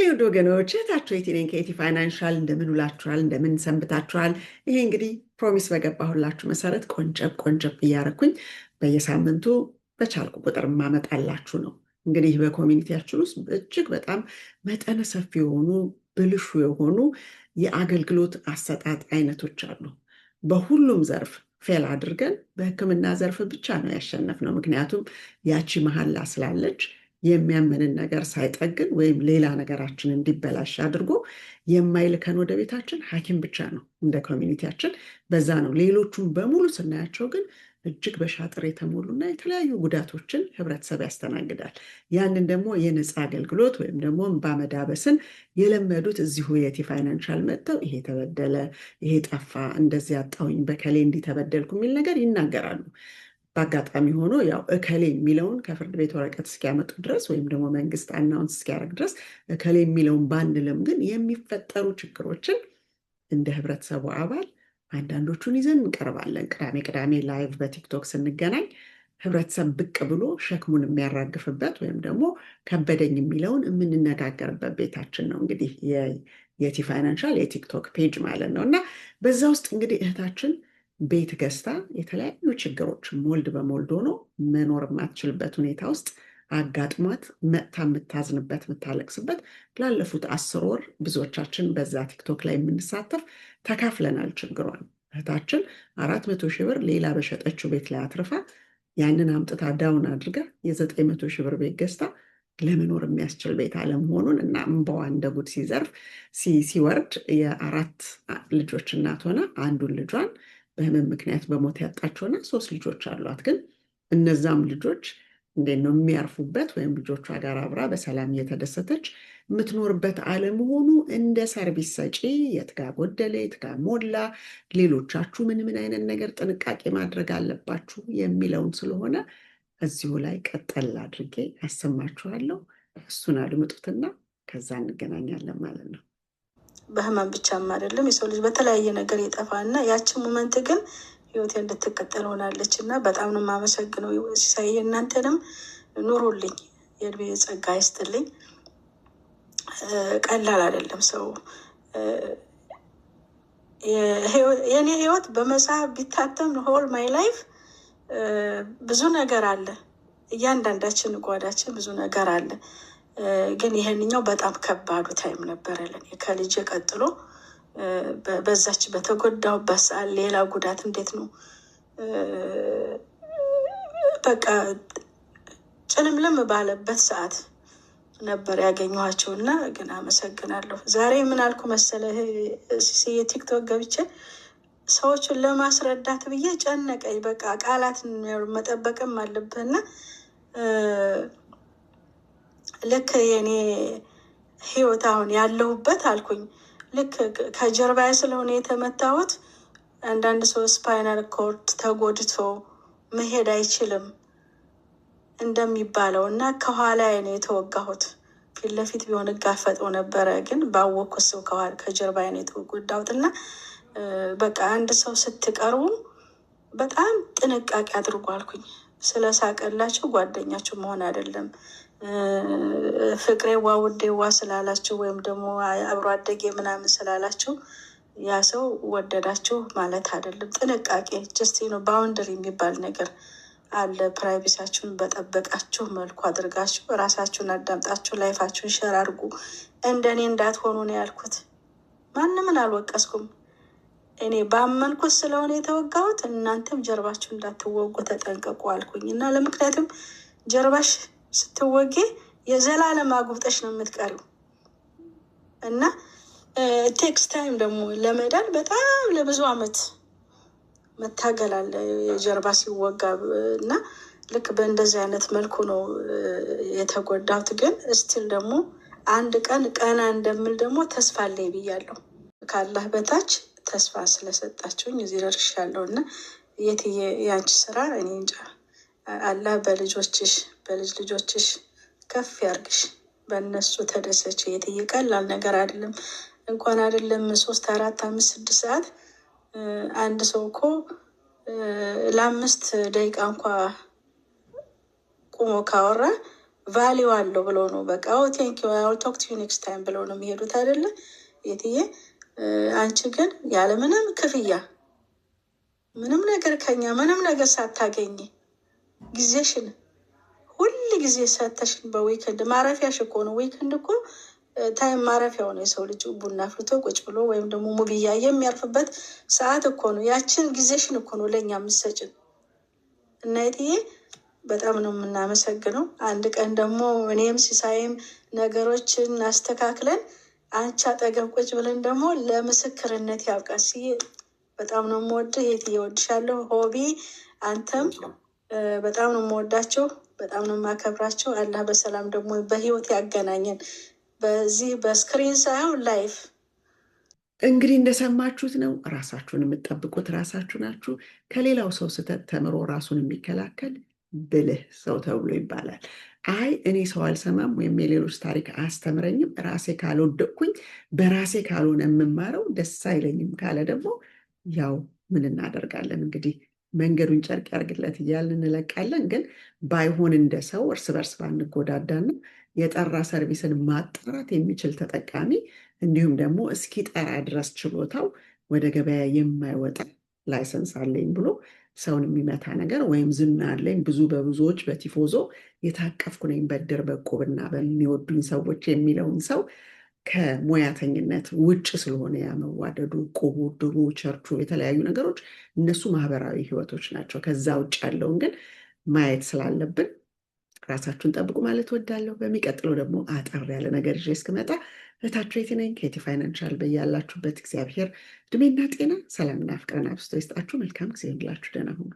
ውድ ወገኖች፣ እህታችሁ የቲ ነኝ ከየቲ Financial። እንደምን ውላችኋል? እንደምን ሰንብታችኋል? ይሄ እንግዲህ promise በገባሁላችሁ መሰረት ቆንጨብ ቆንጨብ እያረኩኝ በየሳምንቱ በቻልኩ ቁጥር ማመጣላችሁ ነው። እንግዲህ በ community ያችን ውስጥ እጅግ በጣም መጠነ ሰፊ የሆኑ ብልሹ የሆኑ የአገልግሎት አሰጣጥ አይነቶች አሉ። በሁሉም ዘርፍ fail አድርገን በሕክምና ዘርፍ ብቻ ነው ያሸነፍነው። ምክንያቱም ያቺ መሀላ ስላለች የሚያመንን ነገር ሳይጠግን ወይም ሌላ ነገራችን እንዲበላሽ አድርጎ የማይልከን ወደ ቤታችን ሐኪም ብቻ ነው እንደ community ያችን በዛ ነው። ሌሎቹን በሙሉ ስናያቸው ግን እጅግ በሻጥር የተሞሉና የተለያዩ ጉዳቶችን ህብረተሰብ ያስተናግዳል። ያንን ደግሞ የነፃ አገልግሎት ወይም ደግሞ እንባ መዳበስን የለመዱት እዚሁ የቲ Financial መጥተው ይሄ ተበደለ፣ ይሄ ጠፋ፣ እንደዚህ አጣሁኝ፣ በከሌ እንዲህ ተበደልኩ የሚል ነገር ይናገራሉ። በአጋጣሚ ሆኖ ያው እከሌ የሚለውን ከፍርድ ቤት ወረቀት እስኪያመጡ ድረስ ወይም ደግሞ መንግስት announce እስኪያደርግ ድረስ እከሌ የሚለውን ባንልም ግን የሚፈጠሩ ችግሮችን እንደ ህብረተሰቡ አባል አንዳንዶቹን ይዘን እንቀርባለን። ቅዳሜ ቅዳሜ live በ TikTok ስንገናኝ ህብረተሰብ ብቅ ብሎ ሸክሙን የሚያራግፍበት ወይም ደግሞ ከበደኝ የሚለውን የምንነጋገርበት ቤታችን ነው እንግዲህ የቲ Financial የ TikTok page ማለት ነው። እና በዛ ውስጥ እንግዲህ እህታችን ቤት ገዝታ የተለያዩ ችግሮች mold በ mold ሆኖ መኖር የማትችልበት ሁኔታ ውስጥ አጋጥሟት መጥታ የምታዝንበት፣ የምታለቅስበት ላለፉት 10 ወር ብዙዎቻችን በዛ TikTok ላይ የምንሳተፍ ተካፍለናል ችግሯን። እህታችን 400,000 ብር ሌላ በሸጠችው ቤት ላይ አትርፋ ያንን አምጥታ down አድርጋ የ900,000 ብር ቤት ገዝታ ለመኖር የሚያስችል ቤት አለመሆኑን እና እምባዋ እንደ ጉድ ሲዘርፍ ሲወርድ የአራት ልጆች እናት ሆና አንዱን ልጇን በህመም ምክንያት በሞት ያጣችውና ሶስት ልጆች አሏት። ግን እነዛም ልጆች እንዴት ነው የሚያርፉበት ወይም ልጆቿ ጋር አብራ በሰላም እየተደሰተች የምትኖርበት አለመሆኑ እንደ service ሰጪ የት ጋ ጎደለ፣ የት ጋ ሞላ፣ ሌሎቻችሁ ምን ምን አይነት ነገር ጥንቃቄ ማድረግ አለባችሁ የሚለውን ስለሆነ እዚሁ ላይ ቀጠል አድርጌ አሰማችኋለሁ። እሱን አድምጡትና ከዛ እንገናኛለን ማለት ነው። በህመም ብቻም አይደለም፣ የሰው ልጅ በተለያየ ነገር ይጠፋና ያችን moment ግን ህይወቴ እንድትቀጠል ሆናለች እና በጣም ነው የማመሰግነው ሲሳይ፣ እናንተንም ኑሩልኝ፣ የእድሜ ጸጋ ይስጥልኝ። ቀላል አይደለም ሰው የእኔ ህይወት በመጽሐፍ ቢታተም whole my life ብዙ ነገር አለ። እያንዳንዳችን ጓዳችን ብዙ ነገር አለ። ግን ይሄንኛው በጣም ከባዱ time ነበረ ለኔ ከልጄ ቀጥሎ። በዛች በተጎዳሁበት ሰዓት ሌላ ጉዳት እንዴት ነው በቃ ጭልምልም ባለበት ሰዓት ነበር ያገኘኋቸው እና ግን አመሰግናለሁ። ዛሬ ምን አልኩ መሰለህ ሲሲዬ፣ TikTok ገብቼ ሰዎችን ለማስረዳት ብዬ ጨነቀኝ። በቃ ቃላት መጠበቅም አለብህና ልክ የኔ ህይወት አሁን ያለሁበት አልኩኝ፣ ልክ ከጀርባዬ ስለሆነ የተመታሁት አንዳንድ ሰው spinal cord ተጎድቶ መሄድ አይችልም እንደሚባለው እና ከኋላዬ ነው የተወጋሁት። ፊት ለፊት ቢሆን እጋፈጠው ነበረ፣ ግን ባወቅኩት ሰው ከጀርባዬ ነው የተጎዳሁት እና በቃ አንድ ሰው ስትቀርቡ በጣም ጥንቃቄ አድርጉ አልኩኝ። ስለሳቀላችሁ ጓደኛችሁ መሆን አይደለም፣ ፍቅሬዋ ውዴዋ ስላላችሁ ወይም ደግሞ አብሮ አደጌ ምናምን ስላላችሁ ያ ሰው ወደዳችሁ ማለት አይደለም። ጥንቃቄ just boundary የሚባል ነገር አለ። Privacy ያችሁን በጠበቃችሁ መልኩ አድርጋችሁ ራሳችሁን አዳምጣችሁ life ኣችሁን share አድርጉ። እንደኔ እንዳትሆኑ ነው ያልኩት። ማንምን አልወቀስኩም። እኔ ባመንኩት ስለሆነ የተወጋሁት እናንተም ጀርባችሁ እንዳትወጉ ተጠንቀቁ አልኩኝ እና ለምክንያቱም ጀርባሽ ስትወጊ የዘላለም አጉብጠሽ ነው የምትቀሪው እና takes time ደግሞ ለመዳን በጣም ለብዙ አመት መታገል አለ የጀርባ ሲወጋ እና ልክ በእንደዚህ አይነት መልኩ ነው የተጎዳሁት። ግን still ደግሞ አንድ ቀን ቀና እንደምል ደግሞ ተስፋ አለኝ ብያለሁ። ከአላህ በታች ተስፋ ስለሰጣችሁኝ እዚህ ደርሻለሁ እና የትዬ የአንቺ ስራ እኔ እንጃ፣ አላህ በልጆችሽ በልጅ ልጆችሽ ከፍ ያርግሽ። በእነሱ ተደሰች። የትዬ ቀላል ነገር አይደለም። እንኳን አይደለም 3፣ 4፣ 5፣ 6 ሰዓት አንድ ሰው እኮ ለ5 ደቂቃ እንኳ ቁሞ ካወራ Value አለው ብሎ ነው በቃ "Thank you, I'll talk to you next time" ብለው ነው የሚሄዱት አይደለ የትዬ? አንቺ ግን ያለምንም ክፍያ፣ ምንም ነገር ከኛ ምንም ነገር ሳታገኝ፣ ጊዜሽን ሁል ጊዜ ሰተሽን በ weekend ማረፊያሽ እኮ ነው። Weekend እኮ time ማረፊያው ነው። የሰው ልጅ ቡና አፍልቶ ቁጭ ብሎ ወይም ደግሞ movie እያየ የሚያርፍበት ሰዓት እኮ ነው። ያችን ጊዜሽን እኮ ነው ለእኛ የምትሰጭን። እና የትዬ በጣም ነው የምናመሰግነው። አንድ ቀን ደግሞ እኔም ሲሳይም ነገሮችን አስተካክለን አንቺ አጠገብ ቁጭ ብለን ደግሞ ለምስክርነት ያብቃን። ስዬ በጣም ነው የምወድህ። የትዬ እወድሻለሁ። ሆቢ አንተም በጣም ነው የምወዳቸው፣ በጣም ነው የማከብራቸው። አላህ በሰላም ደግሞ በህይወት ያገናኘን፣ በዚህ በ screen ሳይሆን live። እንግዲህ እንደሰማችሁት ነው። ራሳችሁን የምትጠብቁት ራሳችሁ ናችሁ። ከሌላው ሰው ስህተት ተምሮ ራሱን የሚከላከል ብልህ ሰው ተብሎ ይባላል። አይ እኔ ሰው አልሰማም ወይም የሌሎች ታሪክ አያስተምረኝም፣ ራሴ ካልወደቅኩኝ በራሴ ካልሆነ የምማረው ደስ አይለኝም ካለ ደግሞ ያው ምን እናደርጋለን፣ እንግዲህ መንገዱን ጨርቅ ያርግለት እያልን እንለቃለን። ግን ባይሆን እንደ ሰው እርስ በርስ ባንጎዳዳና የጠራ service ን ማጣራት የሚችል ተጠቃሚ፣ እንዲሁም ደግሞ እስኪጠራ ድረስ ችሎታው ወደ ገበያ የማይወጣ፣ license አለኝ ብሎ ሰውን የሚመታ ነገር ወይም ዝና አለኝ፣ ብዙ በብዙዎች በቲፎዞ የታቀፍኩ ነኝ፣ በድር በቁብና በሚወዱኝ ሰዎች የሚለውን ሰው ከሙያተኝነት ውጭ ስለሆነ፣ ያ መዋደዱ፣ ቁቡ፣ ድሩ፣ ቸርቹ፣ የተለያዩ ነገሮች እነሱ ማህበራዊ ህይወቶች ናቸው። ከዛ ውጭ ያለውን ግን ማየት ስላለብን ራሳችሁን ጠብቁ ማለት እወዳለሁ። በሚቀጥለው ደግሞ አጠር ያለ ነገር ይዤ እስክመጣ እህታችሁ የቲ ነኝ ከየቲ Financial። በያላችሁበት እግዚአብሔር እድሜና ጤና፣ ሰላምና ፍቅርን አብዝቶ ይስጣችሁ። መልካም ጊዜ ይሁንላችሁ። ደህና ሁኑ።